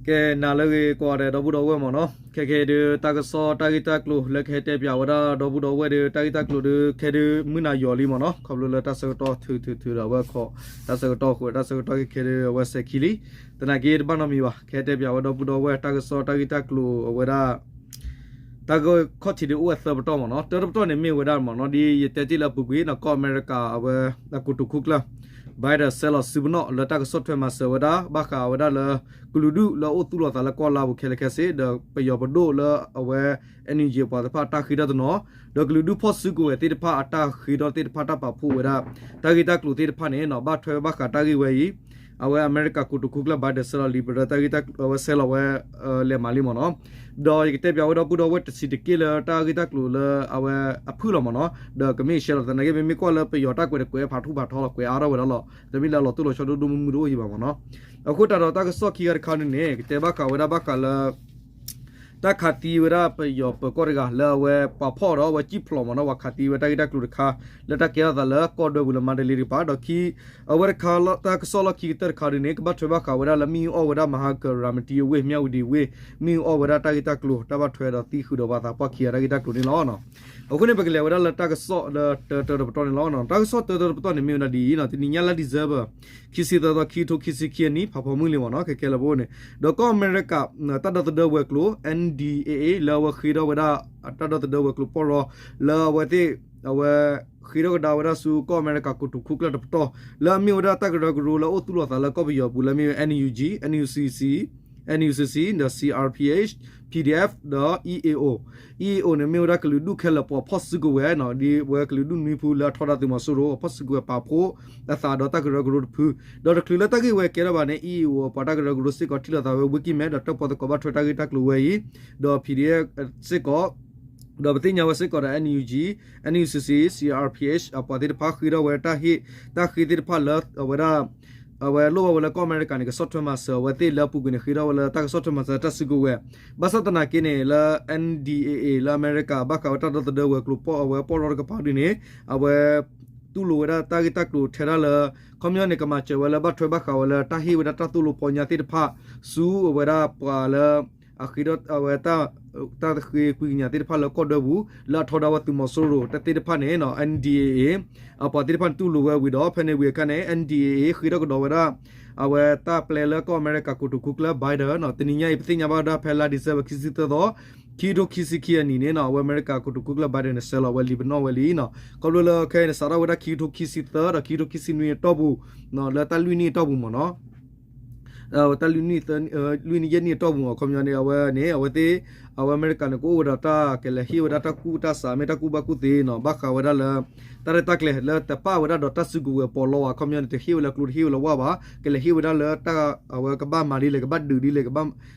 ကဲ နၤလၢအဂ့ၤကိးဂၤဒဲး ဒီပုၢ်ဒီဝဲၢ်မ့ၢ်နီၤ, ခဲကနံၣ်အံၤဒုး တၢ်ကစီၣ်တၢ်ဂ့ၢ်တၢ်ကျိၤလၢကဟဲတဲပၠးဝဲဒၣ် ဒီပုၢ်ဒီဝဲၢ်ဒီး တၢ်ဂ့ၢ်တၢ်ကျိၤဒုး ခဲဒုးမုၢ်နၤယီၤလံမ့ၢ်နီၤ, ခီဖျိလၢတၢ်ဆၢကတီၢ်ထုးထုးထုးဒီး အဝဲခီ တၢ်ဆၢကတီၢ်ဃိ တၢ်ဆၢကတီၢ်ခဲခဲဒုး အဝဲစဲးခံလံ, သနာ်က့တဘၣ်နီတမံၤဘၣ်, ကဟဲတဲပၠးဝဲဒီပုၢ်ဒီဝဲၢ် တၢ်ကစီၣ်တၢ်ဂ့ၢ်တၢ်ကျိၤအဝဲဒၣ် တၢ်ဂ့ၢ်ခီၣ်ထံးဒုးအိၣ်ဝဲသၢပတီၢ်မ့ၢ်နီၤ, တၢတပတီၢ်န့ၣ်မ့ၢ်ဝဲဒၣ်မ့ၢ်နီၤ, ဒ်ယတဲတ့ၢ်လၢအပူၤကွံာ်နီၤ, ကီၢ်အမဲရကၤအဝဲ အကိတိာ်ခိၣ်ကျၢၢ် Biden ဆဲးလီၤစုပနီၣ်လၢတၢ်ကစီၣ်ထွဲမၤစၢၤဝဲဒၣ် ဘၣ်ဃးဝဲဒၣ်လၢ ကလုာ်ဒူၣ်လၢအအိၣ်သူၣ်လီၤသးလၢကီၢ်လါပူၤခဲလၢာ်ခဲဆ့ ဒီးပယီၤပဒိၣ်လၢအဝဲ NUG အပှၤသ့ၣ်တဖၣ်တၢ်ဃ့ထီၣ်တနီၤ, ဒီးကလုာ်ဒူၣ်ဖီၣ်စုကဝဲၤသ့ၣ်တဖၣ်အတၢ်ဃ့ထီၣ်သ့ၣ်တဖၣ်တၢ်ပာ်ဖှိၣ်ဝဲဒၣ် တၢ်ဂ့ၢ်တၢ်ကျိၤသ့ၣ်တဖၣ်န့ၣ်နီၤ, ဘၣ်ထွဲဘၣ်ဃးတၢ်ဂ့ၢ်ဝဲအံၤ အဝဲအမဲရကၤကိတိာ်ခိၣ်ကျၢၢ် Biden ဆဲးလီၤလံ ပရၢတၢ်ဂ့ၢ်တၢ်ကျိၤ အဝဲဆဲးလီၤဝဲ လဲၤမးလံမ့ၢ်နီၤ, ဒီးယကတဲပၠးဝဲဒီပုၢ်ဒီဝဲၢ်တဆံးတက့ၢ်လၢတၢ်ဂ့ၢ်တၢ်ကျိၤလၢအဝဲအဖုၣ်လီၤမ့ၢ်နီၤ, ဒီးကမ့ၢ်ရှဲလီၤသနာ်က့ မ့မ့ၢ်ကွၢ်လၢပယီၤတၢ်ကွဲးတကွဲးဖးထူဖးထီလီၤ ကွဲးအါထီၣ်ဝဲဒၣ်လီၤ, တမ့ၢ်လၢအလီၤတိၢ်လီၤဆီဒိၣ်ဒိၣ်မုၢ်မုၢ်တအိၣ်ယံၤဘၣ်မ့ၢ်နီၤ, အဃိသတးဒီးတၢ်ကစီၣ်ခံခါတခါန့ၣ်န့ၣ် ကတဲဘၣ်ဃးဝဲဒၣ်ဘၣ်ဃးလၢ တၢ်ခးသံဝဲဒၣ်ပယီၤပၢၤကီၢ်တဂၤလၢအဝဲပှၤဖီၣ်ဒီးအဝဲစံၣ်ဖျိးမ့ၢ်နီၤ, ပှၤခးသံဝဲတၢ်ဂ့ၢ်တၢ်ကျိၤတခါ လၢတၢ်ကဲထီၣ်သးလၢကီၢ်ဒွဲပူၤလၢမါတလ့တကပၤ, ဒီးခံ အဝဲတခါလၢတၢ်ကစီၣ်လီၢ်ခံကတၢၢ်တခါဒုးန့ၣ် ကဘၣ်ထွဲဘၣ်ဃးဝဲဒၣ်လၢမ့ၣ်အူအီၣ်ဝဲဒၣ် မဟါကၢၤရၤမတံအဝ့ၢ် မၠၣ်ဝတံၤဝ့ၢ် မ့ၣ်အူအီၣ်ဝဲဒၣ်တၢ်ဂ့ၢ်တၢ်ကျိၤ တၢ်ဘၣ်ထွဲဒီးသံဃုာ်ဒီးပှၤသးပှၢ်ခံဂၤတၢ်ဂ့ၢ်တၢ်ကျိၤန့ၣ်လီၤ. အဃိန့ၣ် ပကလဲၤဝဲဒၣ်လၢတၢ်ကစီၣ်လၢတၢတၢတပတီၢ်န့ၣ်လီၤ. တၢ်ကစီၣ်တၢတၢတပတီၢ်န့ၣ်မ့ၢ်ဝဲဒၣ်ဒ်အံၤနီၤ, တနံၤညါလါ December ခံဆံသၢသီ ခံကထိခံဆံခံအနံၣ် ဖးဖီမုၢ်လံမ့ၢ်နီၤ, ခဲကဲလၢပအိၣ်န့ၣ်, ဒီးကီၢ်အမဲရကၤ တၢ်ဒီသဒၢဝဲၤကျိၤ NDAA လၢအဝဲဃ့ထီၣ်ဝဲဒၣ် တၢ်ဒီသဒၢဝဲၤကျိၤပီၢ်ရီ လၢအဝဲသ့ၣ် အဝဲ ဃ့ထီၣ်ကဒါဝဲဒၣ်ဆူကီၢ်အမဲရကၤကိတိာ်ခိၣ်ကျၢၢ်တပတီၢ် လၢအမ့ၢ်ဝဲဒၣ်တၢ်ကရၢကရိလၢအိၣ်သူၣ်လီၤသးလၢကီၢ်ပယီၤပူၤလၢမ့ၢ်ဝဲ NUG, NUCC, NUCC ဒီး C R P H, P D F ဒီး E A O, E A O န့ၣ်မ့ၢ်ဝဲဒၣ်ကလုာ်ဒူၣ်ခဲလၢာ်ပှၤဖီၣ်စုကဝဲၤနီၤ, ဒ်ဝဲကလုာ်ဒူၣ်နွံဖုလၢအထီဒါသုးမီၤစိရိၤ အဖီၣ်စုကဝဲၤပာ်ဖှိၣ်အသးဒီးတၢ်ကရၢကရိတဖု, ဒီးတချုးလၢတၢ်ဂ့ၢ်ဝဲကဲထီၣ်ဘၣ်န့ၣ် E A O အပှၤတၢ်ကရၢကရိစ့ၢ်ကီးထံၣ်လိာ်သးဝဲဝ့ၢ်ကံၢ်မဲဒီးတၢၣ်ပီၣ်သကိးဘၣ်ထွဲတၢ်ဂ့ၢ်တၢ်ကျိၤဝဲအံၤ, ဒီး P D F စ့ၢ်ကီး ဒီးပသ့ၣ်ညါဝဲစ့ၢ်ကီးဒီး NUG, NUCC, C R P H အပှၤသ့ၣ်တဖၣ်ဃ့ထီၣ်ဝဲတၢ်ဟ့ၣ် တၢ်ဃ့သ့ၣ်တဖၣ်လၢအဝဲဒၣ် အဝဲလိၣ်ဘၣ်ဝဲလၢကီၢ်အမဲရကၤန့ၣ် ကဆီၣ်ထွဲမၤစၢၤအဝဲသ့ၣ်လၢအပူၤကွံာ်န့ၣ် ဃ့ထီၣ်ဝဲလၢတၢ်ကဆီၣ်ထွဲမၤစၢၤတၢ်စုကဝဲၤ, ဘၣ်ဆၣ်သနာ်က့န့ၣ် လၢ N D A A လၢအမဲရကၤ ဘၣ်ဃးဝဲတၢ်ဒီသဒၢဝဲၤကျိၤပီၢ်အဝဲပီၢ်ရီတကပၤဒုန့ၣ် အဝဲ တူၢ်လိာ်ဝဲဒၣ်တၢ်ဂ့ၢ်တၢ်ကျိၤထဲဒၣ်လၢ ခီပညီန့ၣ် ကမၤစၢၤဝဲလၢဘၣ်ထွဲဘၣ်ဃးဝဲလၢတၢ်ဟ့ၣ်ဝဲဒၣ်တၢ်သိၣ်လိပီညါသ့ၣ်တဖၣ် ဆူအဝဲဒၣ်ပှၤလၢ အဃ့ထီၣ်အဝဲ တၢ်ဃ့ကွံာ်ကညးသ့ၣ်တဖၣ်လၢကီၢ်ဒွဲပူၤ လၢအထီဒါဝဲသုးမီၤစိရိၤတၢ်သ့ၣ်တဖၣ်န့ၣ် N D A A အပှၤသ့ၣ်တဖၣ်န့ၣ်တူၢ်လိာ်ဝဲဝံၤဒီး ဖဲန့ၣ်ဝံၤအခါန့ၣ် N D A A ဃ့ထီၣ်ကဒီးဝဲဒၣ် အဝဲတၢ်ပျဲလၢကီၢ်အမဲရကၤကိတိာ်ခိၣ်ကျၢၢ် Biden နီၤ, တနံၤညါအံၤ ပသ့ၣ်ညါဘၣ်ဝဲဒၣ်ဖဲလါ December ခံဆံသၢသီ ခံကထိခံဆံခံအနံၣ်န့ၣ်နီၤ, အဝဲအမဲရကၤကိတိာ်ခိၣ်ကျၢၢ် Biden န့ၣ် ဆဲးလီၤဝဲလံ ပနီၣ်ဝဲလံနီၤ, ခီဖျိလၢခဲအံၤန့ၣ် စးထီၣ်ဝဲဒၣ်ခံကထိခံဆံသၢဒီး ခံကထိခံဆံနွံအတီၢ်ပူၤ လၢတၢ်လွံၢ်နံၣ်အတီၢ်ပူၤမ့ၢ်နီၤ တၢ်လွံၢ်နံၣ် လွံၢ်နံၣ်ယဲၢ်နံၣ်အတီၢ်ပူၤ အခီပညီန့ၣ် အဝဲန့ၣ် အဝဲသ့ၣ် အဝဲအမဲရကၤန့ၣ် ကအိၣ်ဝဲဒီးတၢ်ကလဲၤဟ့ၣ်ဝဲဒၣ်တၢ်ကူၣ်တၢ်ဆး မ့ၢ်တၢ်ကူၣ်ဘၣ်ကူၣ်သ့နီၤ, ဘၣ်ဃးဝဲဒၣ်လၢ တၢ်ရဲၣ်တၢ်ကျဲၤလၢတပာ်ဝဲဒၣ်ဒီးတၢ်စုကဝဲၤပီးလီဝဲ အခီပညီန့ၣ် တဟ့ၣ်ဝဲလၢကျိတဟ့ၣ်ဝဲလၢဝၣ်ဘၣ်, ကလဲၤဟ့ၣ်ဝဲဒၣ်လၢတၢ် အဝဲကဘၣ်မၤဒ်လဲၣ် ကဘၣ်ဒုးဒ်လဲၣ် ကဘၣ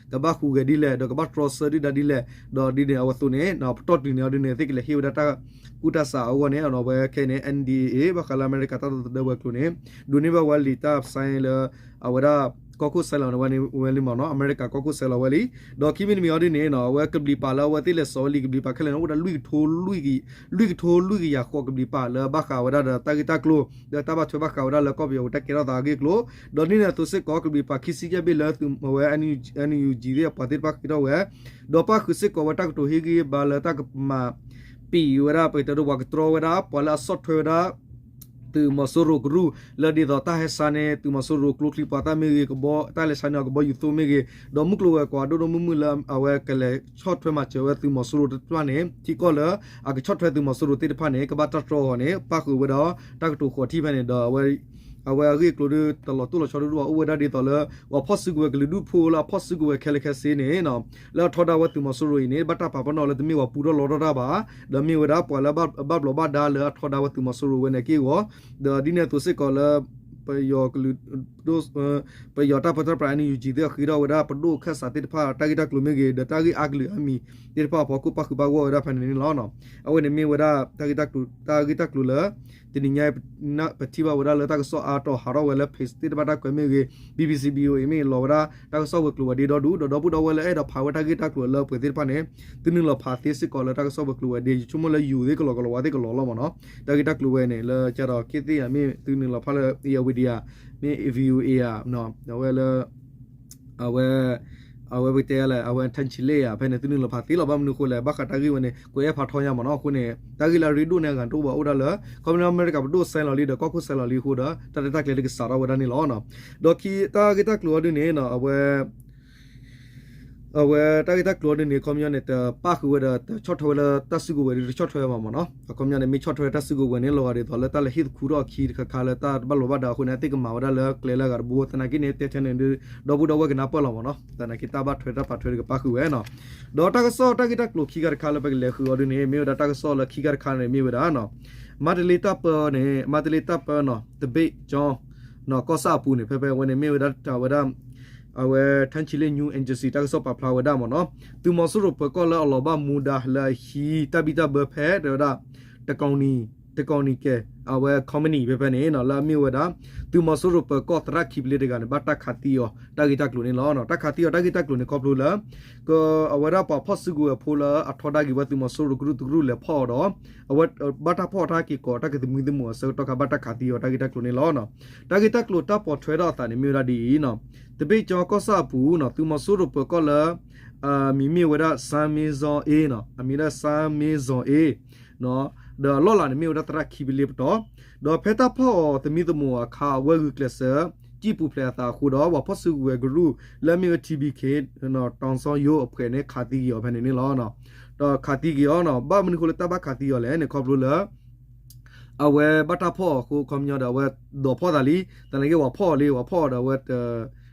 ်ဃုဂဲၤဒ်လဲၣ် ဒီးကဘၣ်တြီဆၢဒုၣ်ဒါဒ်လဲၣ်, ဒီးဒ်န့ၣ်အဝဲအသိးန့ၣ် ပတီၢ်တုၤန့ၣ်အီၤဒ်န့ၣ် သ့ၣ်ကလဲၤဟ့ၣ်ဝဲဒၣ်တၢ်ကူၣ်တၢ်ဆးအဂီၢ်န့ၣ် အဝဲခဲအံၤန့ၣ် N D A A ဘၣ်ဃးလၢအမဲရကၤတၢ်ဒီသဒၢဝဲၤကျိၤန့ၣ် ဒိးန့ၢ်ဘၣ်ဝဲလံာ်တၢ် sign လၢ အဝဲဒၣ် ကီၢ်ခိၣ် sign လီၤန့ၣ်ဝဲန့ၣ်ဝဲလံမ့ၢ်နီၤ, အမဲရကၤကီၢ်ခိၣ် sign လီၤဝဲလံ, ဒီးခံမံၤတမံၤအီၤဒ်န့ၣ်နီၤ အဝဲကဘျံးပၤလၢအဝဲသ့ၣ်လဲၤစိာ်ဝဲလံာ်ကဘျံးပၤခဲလၢာ်န့ၣ် အိၣ်ဝဲဒၣ် လွံၢ်ကထိလွံၢ်ကယၤဃိးကဘျံးပၤလၢဘၣ်ဃးဝဲဒၣ်ဒီးတၢ်ဂ့ၢ်တၢ်ကျိၤ လၢတၢ်ဘၣ်ထွဲဘၣ်ဃးဝဲဒၣ်လၢကီၢ်ပယီၤပူၤတၢ်ကဲထီၣ်သးအဂ့ၢ်အကျိၤ, ဒီးဒ်န့ၣ်အသိးစ့ၢ်ကီး ကဘျံးပၤခံဆံယဲၢ်ဘ့ၣ်လၢသုးမီၤဝဲ N U G သ့ၣ်အပှၤသ့ၣ်တဖၣ်ဃ့ထီၣ်ဝဲ, ဒီးပၣ်ဃုာ်စ့ၢ်ကီးဝဲတၢ်ကတိၤဟ့ၣ်ဂံၢ်ဟ့ၣ်ဘါလၢတၢ်ကမၤ ပံာ်ဝဲဒၣ် ပကတဲဒိပှၤကတြီဝဲဒၣ် ပှၤလၢအဆီၣ်ထွဲဝဲဒၣ် သုးမီၤစိရိၤကရူၢ် လၢဒ်သိးတၢ်ဟဲဆါန့ၢ်သုးမီၤစိရိၤကျိချံမျိာ်သၣ်မ့ၢ်ဂ့ၤ, တၢ်လဲၤဆါန့ၢ်အီၤကဘီယူၤသိမ့ၢ်ဂ့ၤ, ဒီးမုၢ်ကျိၤဝဲၤကွာ်ဒိၣ်ဒိၣ်မုၢ်မုၢ်လၢအဝဲကလဲၤဆီၣ်ထွဲမၤစၢၤဝဲသုးမီၤစိရိၤသ့ၣ်တဖၣ်န့ၣ် ထံကီၢ်လၢအကဆီၣ်ထွဲသုးမီၤစိရိၤသ့ၣ်တဖၣ်န့ၣ် ကဘၣ်တၢ်တြီအီၤန့ၣ် ပၣ်ဃုာ်ဝဲဒီးတၢ်ကတိၤဃိးထံၣ်ဖဲန့ၣ်ဒီး အဝဲအဂ့ၢ်အကျိၤဒ်တလီၤတိၢ်လီၤဆီဒိၣ်ဒိၣ် အိၣ်ဝဲဒၣ်ဒ်သိးလၢ ပှၤဖီၣ်စုကဝဲၤကလုာ်ဒူၣ်ဖိလၢအဖီၣ်စုကဝဲၤခဲလၢာ်ခဲဆ့န့ၣ် လၢအထီဒါဝဲသုးမီၤစိရိၤအံၤန့ၣ် ဘၣ်တၢ်ပာ်ပနီၣ်လၢတမ့ၢ်ပှၤပူထီၣ်လီထီၣ်တၢ်ဘၣ်, ဒီးမ့ၢ်ဝဲဒၣ်ပှၤလၢဘၣ်ဘျီးဘၣ်ဒါလၢအထီဒါဝဲသုးမီၤစိရိၤဝဲန့ၣ်က့ၢ်အဂီၢ်, ဒီးဒ်န့ၣ်အသိးစ့ၢ်ကီးလၢ ပယီၤကလုာ် ပယီၤတၢ်ပၢတၢ်ပြး N U G သ့ၣ်ဃ့ထီၣ်ဝဲဒၣ်ပဒိၣ်ခၢၣ်စးသ့ၣ်တဖၣ်တၢ်ဂ့ၢ်တၢ်ကျိၤမ့ၢ်ဂ့ၤ ဒီးတၢ်ဂ့ၢ်အါကလုာ်အါမံၤသ့ၣ်တဖၣ်အဖီခိၣ်ပၣ်ဃုာ်ပၣ်ဂီၢ်ဝဲဒၣ်ဖဲန့ၣ်န့ၣ်လီၤ. အဝဲန့ၣ်မ့ၢ်ဝဲဒၣ်တၢ်ဂ့ၢ်တၢ်ကျိၤ တၢ်ဂ့ၢ်တၢ်ကျိၤလၢ တနံၤညါ ပထံၣ်ဘၣ်ဝဲဒၣ်လၢတၢ်ကစီၣ်အါတီၤဟးထီၣ်ဝဲလၢ page သ့ၣ်တဖၣ်တၢ်ကွဲးမ့ၢ်ဂ့ၤ B B C B O A မ့ၢ်ဂ့ၤ လီၤဝဲဒၣ်တၢ်ကစီၣ်ဝဲၤကျိၤဝဲၤဒ့ဒီဒူၣ် ဒီးဒီပုၢ်ဒီဝဲၢ်လၢအဲၣ်ဒိးဖးဝဲတၢ်ဂ့ၢ်တၢ်ကျိၤလၢပှဲၤသ့ၣ်တဖၣ်န့ၣ် သုနုာ်လီၤဖးသ့စ့ၢ်ကီးလၢတၢ်ကစီၣ်ဝဲၤကျိၤဝဲၤဒ့ ယဆိကမိၣ်လၢယိၤသ့ၣ်ကလီၤကလီၤဝါသ့ၣ်ကလီၤလီၤမ့ၢ်နီၤ, တၢ်ဂ့ၢ်တၢ်ကျိၤဝဲန့ၣ် လၢကဒီးခ့သ့ၣ်ယၤမ့ၢ်သုနုာ်လီၤဖးလၢ Irrawaddy မ့ၢ် V O A ဧါ, အဝဲလၢ အဝဲ အဝဲပကတဲလဲၣ် အဝဲ ထၢဆံလ့ၣ် ယါ ဖဲန့ၣ် သုနုာ်လီၤဖးသ့လီၤ. ဘၣ်မနုၤအဃိလဲၣ် ဘၣ်ဃးတၢ်ဂ့ၢ်ဝဲန့ၣ် ကွဲးအဲၣ်ဖးထီညါမ့ၢ်နီၤ. အဃိန့ၣ် တၢ်ဂ့ၢ်လၢအရ့ဒိၣ်န့ၢ်အဂၤတအိၣ်ဘၣ် အိၣ်ဒၣ်လၢ ခီဖျိလၢအမဲရကၤပဒိၣ်စဲလီၤလံဒီး ကီၢ်ခိၣ်စဲလီၤလံအဃိဒီး တၢ်ရဲၣ်တၢ်ကျဲၤတကစးထီၣ်ဝဲဒၣ်န့ၣ်လီၤ. ဒီးခံ တၢ်ဂ့ၢ်တၢ်ကျိၤအီၤဒ်န့ၣ် အဝဲ အဝဲတၢ်ဂ့ၢ်တၢ်ကျိၤအီၤဒ်န့ၣ် ခီပညီန့ၣ် တပၣ်ဃုာ်ဝဲဒီး တဆီၣ်ထွဲဝဲလၢတၢ်စုကဝဲၤဒီး တဆီၣ်ထွဲဝဲမ့ၢ်နီၤ. အခီပညီန့ၣ် မ့ၢ်ဆီၣ်ထွဲတၢ်စုကဝဲၤန့ၣ် လီၤဂာ်ဒ်သိးလၢတၢ်လဲၤဟ့ၣ်သခူထီၣ်အခံတခါခါလၢတၢ်တဘၣ်လီၤဘၣ်ဒါအဃိန့ၣ် အသ့ၣ်ကမၤဝဲဒၣ်လၢကျဲလၢအဂၤတဘိ သနာ်က့န့ၣ် တဲထဲန့ၣ် ဒီပုၢ်ဒီဝဲၢ်ကနၢ်ပၢၢ်လီၤမ့ၢ်နီၤ. သနာ်က့တၢ်ဘၣ်ထွဲတၢ်ပာ်ထွဲတကပၣ်ဃုာ်ဝဲနီၤ. ဒီးတၢ်ကစီၣ်တၢ်ဂ့ၢ်တၢ်ကျိၤခံခါတခါလၢပကလဲၤဃုာ်အီၤဒ်န့ၣ် မ့ၢ်ဝဲဒၣ်တၢ်ကစီၣ်လၢခံခါတခါန့ၣ် မ့ၢ်ဝဲဒၣ် မါတလ့တၢ်ပၢန့ၣ် မါတလ့တၢ်ပၢနီၤ တဘ့ၣ်ကၠီ ကီၢ်ဆၣ်အပူၤန့ၣ် ဖဲဖဲအဝဲန့ၣ်မ့ၢ်ဝဲဒၣ်တၢ်ဝဲဒၣ် အဝဲ ထၢဆံလ့ၣ် News Agency တၢ်ကစီၣ်ပာ်ဖျါဝဲဒၣ်မ့ၢ်နီၤ. သုးမီၤစိရိၤပၢၤကီၢ်လၢအလီၤဘၣ်မူဒါလၢအဟံး တၢ်ဘံၣ်တၢ်ဘၢဖဲ တဲဝဲဒၣ် တကီၢ်နံၤ တကီၢ်နံၤကဲ အဝဲ ခီမနံၤ ဖဲဖဲန့ၣ်နီၤ လၢအမ့ၢ်ဝဲဒၣ် သုးမီၤစိရိၤပၢၤကီၢ်သရၣ်ခံပလ့တဂၤန့ၣ် ဘၣ်တၢ်ခးသံအီၤ တၢ်ဂ့ၢ်တၢ်ကျိၤန့ၣ်လီၤ. တၢ်ခးသံအီၤတၢ်ဂ့ၢ်တၢ်ကျိၤန့ၣ် ခီဖျိလၢ အဝဲဒၣ်ပှၤဖီၣ်စုကဝဲၤဖိလၢအထီဒါက့ၤဝဲသုးမီၤစိရိၤကရူၢ်တကရူၢ်လဲၤဖီၣ်အီၤဒီး အဝဲဘၣ်တၢ်ဖီၣ်အီၤတၢ်က့ၤကိးတၢ်ကသမံသမိးအဆၢကတီၢ်ခါ ဘၣ်တၢ်ခးသံအီၤတၢ်ဂ့ၢ်တၢ်ကျိၤန့ၣ်လီၤ. တၢ်ဂ့ၢ်တၢ်ကျိၤတၢ်ပိာ်ထွဲထီၣ်အသးန့ၣ် မ့ၢ်ဝဲဒၣ်ဒ်အံၤနီၤ. တဘ့ၣ်ကၠီကီၢ်ဆၣ်အပူၤနီၤ သုးမီၤစိရိၤပၢၤကီၢ်လၢ အမံၤမ့ၢ်ဝဲဒၣ် စါမ့ဇီအ့နီၤ အမံၤဒၣ် စါမ့ဇီအ့ ဒီးအလီၢ်လၤန့ၣ်မ့ၢ်ဝဲဒၣ်သရၣ်ခံပလ့ပတီၢ်, ဒီးဖဲတၢ်ဖီၣ်အီၤသမံသမိးအခါ အဝဲဂုာ်ကျဲးစၢး စံၣ်ပူၤဖျဲးအသးအဃိဒီး ပှၤဖီၣ်စုကဝဲၤကရူၢ်လၢအမ့ၢ်ဝဲ ထံဘံခ့ တီစီယိအဖှဲးန့ၣ် ခးသံက့ၤအီၤဖဲန့ၣ်န့ၣ်လီၤ. ဒီးခးသံက့ၤအီၤနီၤ ဘၣ်မနုၤအဃိလၢတၢ်ဘၣ်ခးသံအီၤလဲၣ်န့ၣ် ခီဖျိလၢ အဝဲဘၣ်တၢ်ဖီၣ်အီၤအဃိ ခီပညီဒီး အဝဲဒိးဖီၣ်သးလံ, သနာ်က့ ပှၤဖီၣ်အီၤလံ ပှၤဖီၣ်အီၤဒီး အဝဲတ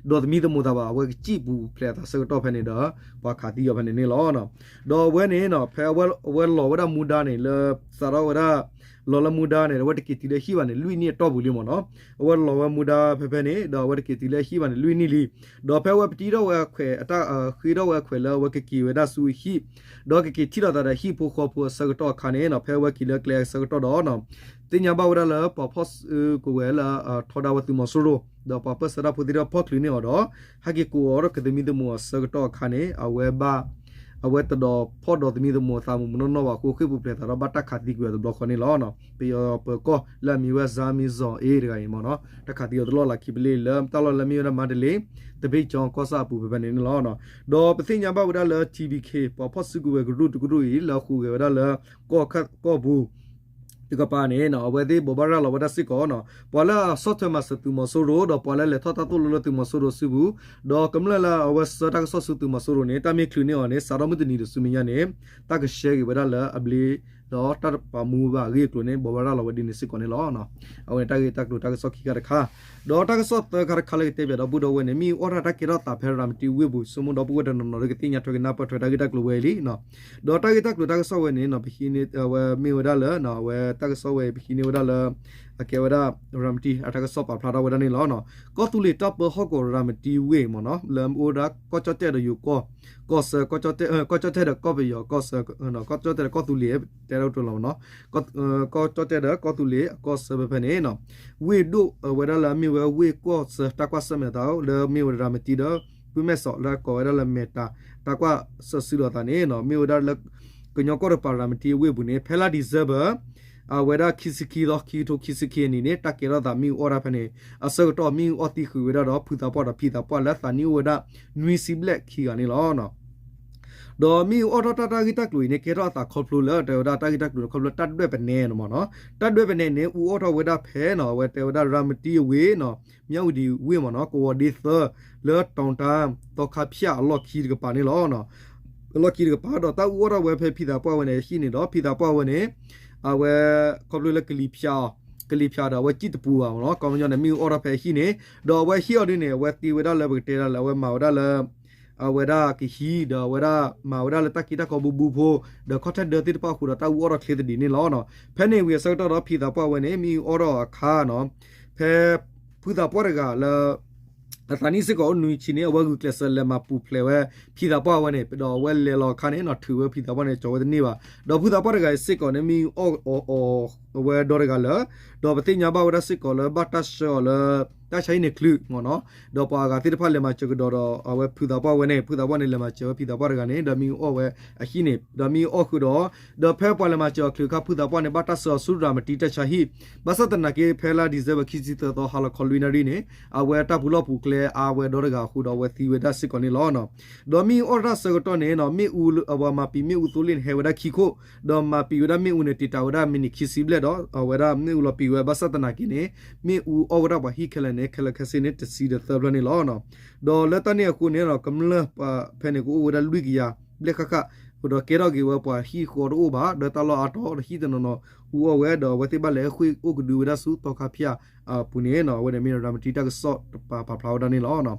ဒိးသမံသမိးသးဘၣ် အဝဲကစံၣ်ပူၤဖျဲးအသးဆၢကတီၢ်ဖဲန့ၣ်ဒီး ပှၤခးသံအီၤဖဲန့ၣ်န့ၣ်လီၤ. ဒီးအဝဲန့ၣ်နီၤ ဖဲအဝဲလီၤဝဲဒၣ်မူဒါန့ၣ် လၢစးထီၣ်ဝဲဒၣ် လီၤလၢမူဒါန့ၣ် အဝဲတက့ၤတုၤလၢဟံၣ်ဘၣ်န့ၣ် လွံၢ်နံၣ်အတီၢ်ပူၤလံမ့ၢ်နီၤ. အဝဲလီၤဝဲမူဒါဖဲဖဲန့ၣ် ဒီးအဝဲတက့ၤတုၤလၢဟံၣ်ဘၣ်န့ၣ် လွံၢ်နံၣ်လံ. ဒီးဖဲအဝဲပတံထီၣ်ဝဲအခွဲး အတၢ်ဃ့ထီၣ်ဝဲအခွဲးလၢအဝဲကက့ၤဝဲဒၣ်ဆူအဟံၣ် ဒီးကက့ၤထံၣ်လိာ်သးဒီးဟံၣ်ဖိဃီဖိအဆၢကတီၢ်အခါန့ၣ်နီၤ ဖဲအဝဲက့ၤလၢကျဲအဆၢကတီၢ်ဒီး သ့ၣ်ညါဘၣ်ဝဲဒၣ်လၢပှၤဖီၣ်စုကဝဲၤလၢအထီဒါဝဲသုးမီၤစိရိၤ ဒီးပှၤပၢၢ်ဆၢတၢ်ဖိသ့ၣ်တဖၣ်ဖီၣ်ချုးန့ၢ်အီၤဒီး ဟဲက့ၤကိးအီၤဒီးကသမံသမိးအဆၢကတီၢ်အခါန့ၣ် အဝဲဘၣ် အဝဲတဒိးဖီၣ်ဒိးသမံသမိးအသးမုၢ်မုၢ်နီၢ်နီၢ်ဘၣ်အဃိ ဃ့ၢ်ပူၤဖျဲးသးဒီးဘၣ်တၢ်ခးသံကွံာ်အီၤတဘျီဃီန့ၣ်လီၤ. ပယီၤပၢၤကီၢ်လၢအမံၤဝဲ စါမံၤစီၤအ့ တဂၤအံၤမ့ၢ်နီၤ တၢ်ခးသံအီၤတလီၢ်လၢခံပလ့ၢ်လၢတၢ်လီၢ်လၢမ့ၢ်ဝဲဒၣ်မါတလ့ တဘ့ၣ်ကၠီကီၢ်ဆၣ်အပူၤဖဲဖဲန့ၣ်န့ၣ်လီၤ. ဒီးပသ့ၣ်ညါဘၣ်ဝဲဒၣ်လၢ ထံဘံခ့ ပှၤဖီၣ်စုကဝဲၤကရူၢ်တကရူၢ်အံၤ လၢအဃုာ်ဂဲၤဝဲဒၣ်လၢ ကီၢ်ခၢၣ်ကီၢ်ပူၤ တကပၤန့ၣ် အဝဲသ့ၣ်ဘိးဘၣ်ရၤလီၤဝဲဒၣ်စ့ၢ်ကီးနီၤ ပှၤလၢအဆီၣ်ထွဲမၤစၢၤသုးမီၤစိရိၤ ဒီးပှၤလၢလဲၤထီၣ်တၢ်သိၣ်လိလၢသုးမီၤစိရိၤစုပူၤ ဒီးကမျၢၢ်လၢအဝဲဆှၢတၢ်ကစီၣ်ဆူသုးမီၤစိရိၤန့ၣ် တၢ်မ့ၢ်ချုးန့ၢ်အီၤန့ၣ် စးထီၣ်မုၢ်တနံၤဒီးဆူမဲာ်ညါန့ၣ် တၢ်ကရှဲက့ၤဝဲဒၣ်လၢအဘျ့ ဒီးတၢ်တပာ်မူဘၣ်အဂ့ၢ်အကျိၤန့ၣ် ဘိးဘၣ်ရၤလီၤဝဲဒ်န့ၣ်စ့ၢ်ကီးန့ၣ်လီၤ. အဝဲန့ၣ်တၢ်ဂ့ၢ်တၢ်ကျိၤတၢ်ကစီၣ်ခံခါတခါ ဒီးတၢ်ကစီၣ်သၢခါတခါလၢကတဲပၠးဒီပုၢ်ဒီဝဲၢ်န့ၣ် မ့ၢ်အိၣ်ထီၣ်တၢ်ကဲထီၣ်သးဖဲရၤမတံဝ့ၢ်ပူၤ ဆိကမိၣ်ဒီပုၢ်ဝဲၢ်တနီၤနီၤဒီးကသ့ၣ်ညါထွဲကနၢ်ပၢၢ်ထွဲတၢ်ဂ့ၢ်တၢ်ကျိၤဝဲအံၤလံ. ဒီးတၢ်ဂ့ၢ်တၢ်ကျိၤတၢ်ကစီၣ်ဝဲန့ၣ် ပဟံးန့ၢ်ဝဲမ့ၢ်ဝဲဒၣ်လၢ အဝဲတၢ်ကစီၣ်ဝဲအံၤ ပဟံးန့ၢ်ဝဲဒၣ်လၢ အကဲဝဲဒၣ် ရၤမတံအတၢ်ကစီၣ်ပာ်ဖျါထီၣ်ဝဲဒၣ်န့ၣ်လီၤ. ကီၢ်သူလ့ၤတၢ်ပၢဟီၣ်ကဝီၤရၤမတံဝ့ၢ်မ့ၢ်နီၤ လၢအအိၣ်ဝဲဒၣ်ကီၢ်ကၠီၣ်တဲၣ်ဒီးယိၤကီၢ် ကီၢ်ဆၢ ကီၢ်ကၠီၣ်တဲၣ် ကီၢ်ကၠီၣ်တဲၣ်ဒီးကီၢ်ပယီၤ ကီၢ်ဆၢ ကီၢ်ကၠီၣ်တဲၣ်ဒီးကီၢ်သူလ့ၤ တဲတၢ်ကတိၤလီၤမ့ၢ်နီၤ ကီၢ်ကၠီၣ်တဲၣ်ဒီးကီၢ်သူလ့ၤ အကီၢ်ဆၢဖဲဖဲန့ၣ် ဝ့ၢ်ဒိၣ်ဝဲဒၣ်လၢအမ့ၢ်ဝဲဝ့ၢ်ကီၢ်ဆၢ တၢ်ကွၢ်ဆၢၣ်မဲာ်သး လၢမ့ၢ်ဝဲရၤမတံဒီး ပုၢ်မဲၢ်စီးလၢကိးဝဲဒၣ်လၢမဲာ်တၤ တၢ်ကွၢ်ဆၢၣ်စုလီၤသးန့ၣ် မ့ၢ်ဝဲဒၣ်လၢ ကညီကီၢ်တကပၤရၤမတံအဝ့ၢ်ပူၤန့ၣ် ဖဲလါဒံၣ်စ့ဘၢၣ် အဝဲဒၣ်ခံဆံခံသီ ခံကထိခံဆံခံအနံၣ်န့ၣ် တၢ်ကဲထီၣ်သးမ့ၣ်အူအီၣ်တၢ်ဖဲန့ၣ် အဆၢကတီၢ်မ့ၣ်အူအီၣ်သံဃုာ်ဝဲဒၣ်ဒီး ဖုသးပှၢ်ဒီးဖံသးပှၢ်လၢသးနံၣ်အိၣ်ဝဲဒၣ် နွံဆံဘျဲၣ်ခံဂၤန့ၣ်လီၤ. ဒီးမ့ၣ်အူအီၣ်ထီၣ်တၢ်တၢ်ဂ့ၢ်တၢ်ကျိၤအံၤန့ၣ် ကဲထီၣ်အသးခီဖျိလၢ တဲဝဲဒၣ်တၢ်ဂ့ၢ်တၢ်ကျိၤန့ၣ် ခီဖျိလၢတၢ်ဒွဲၣ်ပနဲန့ၣ်မ့ၢ်နီၤ တၢ်ဒွဲၣ်ပနဲန့ၣ် အူအီၣ်ထီၣ်ဝဲဒၣ်ဖဲနီၤ အဝဲတဲဝဲဒၣ်ရၤမတံအဝ့ၢ်နီၤ မၠၣ်ဝတံၤဝ့ၢ်မ့ၢ်နီၤ ကဝီၤဒ့သၢ လၢတီၤတၢ် သီခါဖၠၣ်အလီၢ်ခံတကပၤန့ၣ်လီၤ. အလီၢ်ခံတကပၤဒီးတၢ်အူအီၣ်ထီၣ်ဝဲဖဲဖံသးပှၢ်ဝဲန့ၣ် ဟံၣ်န့ၣ်ဒီး ဖံသးပှၢ်ဝဲန့ၣ် အဝဲ ခီဖျိလၢကလံၤဖၠးအီၤ ကလံၤဖၠးဒီးအဝဲစံၣ်တပူၤဘၣ်မ့ၢ်နီၤ ခီပညီန့ၣ် မ့ၣ်အူအီၣ်ထီၣ်ဖဲဟံၣ်န့ၣ် ဒီးအဝဲဟံၣ်အီၤဒ်န့ၣ် အဝဲသ့ဝဲဒၣ်လၢပကတဲဒၣ်လၢအဝဲမၤဝဲဒၣ်လၢ အဝဲဒၣ်ကဟံးဒီးအဝဲဒၣ်မၤဝဲဒၣ်လၢတၢ်က့တၢ်ကီဘူးဘူးဖိ ဒီးခီၣ်ထၢၣ်ဒၢသ့ၣ်တဖၣ်အဃိဒီး တၢ်အူအီၣ်ထီၣ်ချ့သဒံးန့ၣ်လီၤ. ဖဲန့ၣ်ဝံၤအဆၢကတီၢ်ဒီး ဖံသးပှၢ်ဝဲန့ၣ် မ့ၣ်အူအီၣ်ထီၣ်အခါနီၤ ဖဲ ဖုသးပှၢ်တဂၤလၢ အသးနံၣ်စ့ၢ်ကီးအိၣ်နွံဆံန့ၣ် အဝဲဂုာ်ကျဲးစၢးလဲၤမၤပူၤဖျဲးဝဲ ဖံသးပှၢ်ဝဲန့ၣ် ဒီးအဝဲလဲၤလီၤအခါန့ၣ်နီၤ ထုးဝဲဖံသးပှၢ်န့ၣ် ကၠီၤဝဲတန့ၢ်ဘၣ် ဒီးဖုသးပှၢ်တဂၤအံၤစ့ၢ်ကီးန့ၣ် မ့ၣ်အူအီၣ်အီၤအဝဲဒီတဂၤလၢ ဒီးပသ့ၣ်ညါဘၣ်ဝဲဒၣ်စ့ၢ်ကီးလၢဘၣ်တၢ်ဆှၢအီၤလၢ တၢ်ဆါဟံၣ်န့ၣ်ချုးမ့ၢ်နီၤ, ဒီးပှၤအဂၤသ့ၣ်တဖၣ်လဲၤမၤစၢၤကဒီးဒီး အဝဲဖုသးပှၢ်ဝဲန့ၣ် ဖုသးပှၢ်န့ၣ် လဲၤမၤစၢၤဝဲဖံသးပှၢ်တဂၤန့ၣ် ဒီးမ့ၣ်အူအီၣ်ဝဲအဟံၣ်န့ၣ် ဒီးမ့ၣ်အူအီၣ်ဃုာ်ဒီး ဒီးဖဲပှၤလဲၤမၤစၢၤအီၤချုးအခါ ဖုသးပှၢ်န့ၣ် ဘၣ်တၢ်ဆှၢအီၤဆူဒြၣ်မတံတၢ်ဆါဟံၣ်, ဘၣ်ဆၣ်သနာ်က့ ဖဲလါ December ခံဆံသၢသီ ဟါလီၤခီလွံၢ်နၣ်ရံၣ်န့ၣ် အဝဲတၢ်ပူၤလီၢ်ပူၤကျဲအါဝဲဒီတဂၤအဃိဒီး အဝဲသံဝဲဒၣ်စ့ၢ်ကီးန့ၣ်လီၤ. ဒီးမ့ၣ်အူအီၣ်တၢ်ဆၢကတီၢ်န့ၣ်နီၤ မ့ၣ်အူ အဝဲမၤပံာ်မ့ၣ်အူသိလ့ၣ်န့ၣ် ဟဲဝဲဒၣ်ခံခိၣ်, ဒီးမၤပံာ်ဝဲဒၣ်မ့ၣ်အူန့ၣ် တံာ်တာ်ဝဲဒၣ်မံးနံးခံဆံဘျဲၣ်ဒီး အဝဲဒၣ်မ့ၣ်အူလီၤပံာ်ဝဲ ဘၣ်ဆၣ်သနာ်က့န့ၣ် မ့ၣ်အူအီၣ်ဝဲဒၣ်ပှၤဟံၣ်ခဲလၢာ်န့ၣ် ခဲလၢာ်ခဲဆ့န့ၣ် တဆံဒီးသၢဖျၢၣ်န့ၣ်လီၤ. ဒီးလၢတၢ်န့ၣ်အဃိန့ၣ် ကမျၢၢ်ဖဲန့ၣ်ကအိၣ်ဝဲဒၣ်လွံၢ်ကယၤဘျဲၣ်ဃၣ်ဃၣ်, ဒီးကဲထီၣ်က့ၤဝဲပှၤဟံၣ်ဃီတအိၣ်ဘၣ် ဒီးတၢ်လီၢ်အါတီၤဒီးဟံၣ်တနီၤနီၤအူအီၣ်ဝဲ ဒီးအဝဲသ့ၣ်ဘၣ်လဲၤဃ့ၢ်အိၣ်ကဒုဝဲဒၣ်ဆူသီခါဖၠၣ်အပူၤန့ၣ် အဝဲန့ၣ်မ့ၢ်ဒၣ်မတံတၢ်ကစီၣ်တပၤပာ်ဖျါဝဲဒၣ်န့ၣ်လီၤ.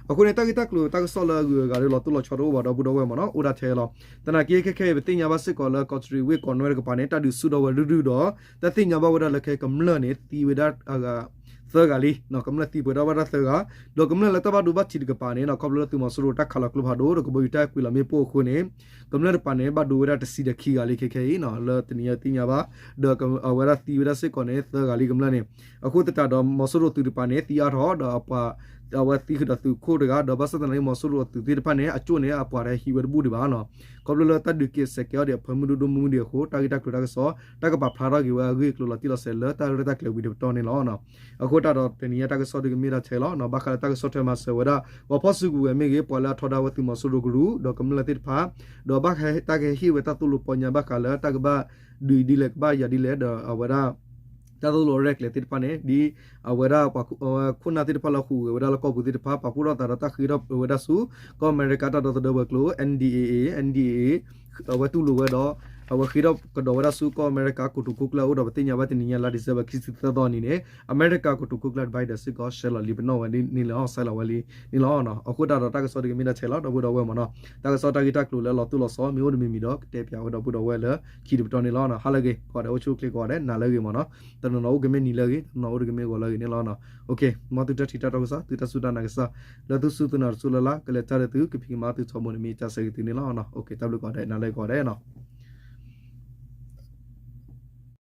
အဃိန့ၣ် တၢ်ဂ့ၢ်တၢ်ကျိၤတၢ်ကစီၣ်လၢအဂုၤအဂၤဒီးလီၤတိၢ်လီၤဆီတအိၣ်ဘၣ်ဒီပုၢ်ဒီဝဲၢ်မ့ၢ်နီၤ အိၣ်ဒၣ်ထဲလီၤ. သနာ်က့ခဲခဲအံၤ ပသ့ၣ်ညါဘၣ်စ့ၢ်ကီးလၢကီးတရံးဝ့ၢ်ကီးနွဲၣ်တကပၤန့ၣ် တၢ်ဒုးဆူၣ်ထီၣ်ဝဲရုၢ်ရုၢ်ဒီး တၢ်သ့ၣ်ညါဘၣ်ဝဲဒၣ်လၢခဲကမျၢၢ်န့ၣ် သံဝဲဒၣ် သၢဂၤလံ, ကမျၢၢ်သံပှဲၤထီၣ်ဘၣ်ဒၣ်သၢဂၤ, ဒီးကမျၢၢ်လၢတၢ်ဘၣ်ဒိဘၣ်ထံးတကပၤန့ၣ် ခီဖျိလၢသုးမီၤစိရိၤတၢ်ခးလီၤကျိဖးဒိၣ် ဒီးကဘီယူၤတၢ်ကွံာ်လီၤမ့ၣ်ပိၢ်အဃိန့ၣ် ကမျၢၢ်တကပၤန့ၣ် ဘၣ်ဒိဝဲဒၣ်တဆံဒီးခံဂၤလံခဲခဲအံၤနီၤ လၢတနံၤညါသ့ၣ်ညါဘၣ်, ဒီးအဝဲဒၣ်သံဝဲဒၣ်စ့ၢ်ကီးန့ၣ် သၢဂၤလံကမျၢၢ်န့ၣ်, အဃိသတးဒီးမီၤစိရိၤသုးတကပၤန့ၣ် သံအါထီၣ်ဒီးအပှၤ အဝဲသံဃုာ်ဒီးသုးခိၣ်တဂၤ ဒီးဘၣ်ဆၣ်သနာ်က့မီၤစိရိၤအသုးသ့ၣ်တဖၣ်န့ၣ် အကၠိၣ်န့ၣ် အပှၤတဟဲဟံးဝဲတဘူၣ်ဒံးဘၣ်နီၤ, ခီဖျိလၢတၢ်ဒုးက့ၤစဲးကဲအီၤဒီးအဖၢမုၢ်ဒိၣ်ဒိၣ်မုၢ်မုၢ်ဒံးအဃိ တၢ်ဂ့ၢ်တၢ်ကျိၤတၢ်ကစီၣ် တၢ်ကပာ်ဖျါထီၣ်က့ၤဝဲအဂ့ၢ်အကျိၤလီၤတံၢ်လီၤဆဲးလၢတၢ်ရဲၣ်တၢ်ကျဲၤဝံၤတပတီၢ်န့ၣ်လီၤ. အဃိသတးဒီးတနံၤညါတၢ်ကစီၣ်ဒုးကမ့ၢ်ဒၣ်ထဲလီၤ, ဘၣ်ဃးလၢတၢ်ကစီၣ်ထွဲမၤစၢၤဝဲဒၣ် ပှၤဖီၣ်စုကဝဲၤမ့ၢ်ဂ့ၤ ပှၤလၢအထီဒါဝဲသုးမီၤစိရိၤကရူၢ် ဒီးကမျၢၢ်သ့ၣ်တဖၣ် ဒီးဘၣ်ဟဲတၢ်ကဟဲဟ့ၣ်ဝဲတၢ်သိၣ်လိပီညါဘၣ်ဃးလၢတၢ်ကဘၣ်ဒုးဒ်လဲၣ်ကဘၣ်ယၤဒ်လဲၣ်ဒီးအဝဲဒၣ် တၢ်သိၣ်လိရဲၣ်ကျဲၤသ့ၣ်တဖၣ်န့ၣ် ဒ်အဝဲဒၣ်ပှၤခိၣ်နၢ်သ့ၣ်တဖၣ်လၢဟူးဂဲၤဝဲဒၣ်လၢကီၢ်ပူၤသ့ၣ်တဖၣ် ပာ်ဖှိၣ်ထီၣ်သးဒီးတၢ်ဃ့ထီၣ်ဝဲဒၣ်ဆူ ကီၢ်အမဲရကၤတၢ်ဒီသဒၢဝဲၤကျိၤ N D A A N D A A အဝဲတူၢ်လိာ်ဝဲဒီး အဝဲဃ့ထီၣ်ကဒီးဝဲဒၣ်ဆူကီၢ်အမဲရကၤကီၢ်တိၤခိၣ်ကျၢၢ်အအိၣ်ဒီး ပသ့ၣ်ညါဘၣ်တနံၤညါလါ December ခံဆံသၢသီအနံၤန့ၣ် အမဲရကၤကီၢ်တိၤခိၣ်ကျၢၢ် Biden စ့ၢ်ကီး ဆဲးလီၤလံပနီၣ်ဝဲန့ၣ်လီၤ, ဆဲးလီၤဝဲလံန့ၣ်လီၤ. အဃိသတးဒီးတၢ်ကစီၣ်ဒုးကမ့ၢ်ဒၣ်ထဲလီၤ ဒီပုၢ်ဒီဝဲၢ်မ့ၢ်နီၤ, တၢ်ကစီၣ်တၢ်ဂ့ၢ်တၢ်ကျိၤလၢအလီၤတိၢ်လီၤဆီ မ့ၢ်အိၣ်တမံၤမံၤဒီး ကတဲပၠးဝဲဒီပုၢ်ဒီဝဲၢ်လၢခံတပတီၢ်န့ၣ်လီၤ. ဟါလၢအဂ့ၤ ကိးဂၤဒဲး အိၣ်ဆူၣ်အိၣ်ချ့ကိးဂၤဒဲး နၤလၢအဂ့ၤမ့ၢ်နီၤ, တနီၤနီၤအိၣ်ကမ့ၢ်နံၤလၢအဂ့ၤ တနီၤနီၤအိၣ်တကမ့ၢ်ဂီၤလၢအဂ့ၤန့ၣ်လီၤ. မ်သုတၢ်ထံၣ်တၢ်တီကစီၣ် သုတၢ်စူၢ်တၢ်နာ်ကစၢ် လၢသုစူၢ်သုနာ်တစူၢ်လၢ်လၢ် ကလဲၤတၢ်ဒီးသု ကဖံးကမၤသုထီဘိန့ၣ် မ့ၢ်တၢ်ဆၢဂ့ၤသုန့ၣ်လီၤ. တၢ်ဘျုးကိးဂၤဒဲး နၤလၢအဂ့ၤကိးဂၤဒဲးနီၤ.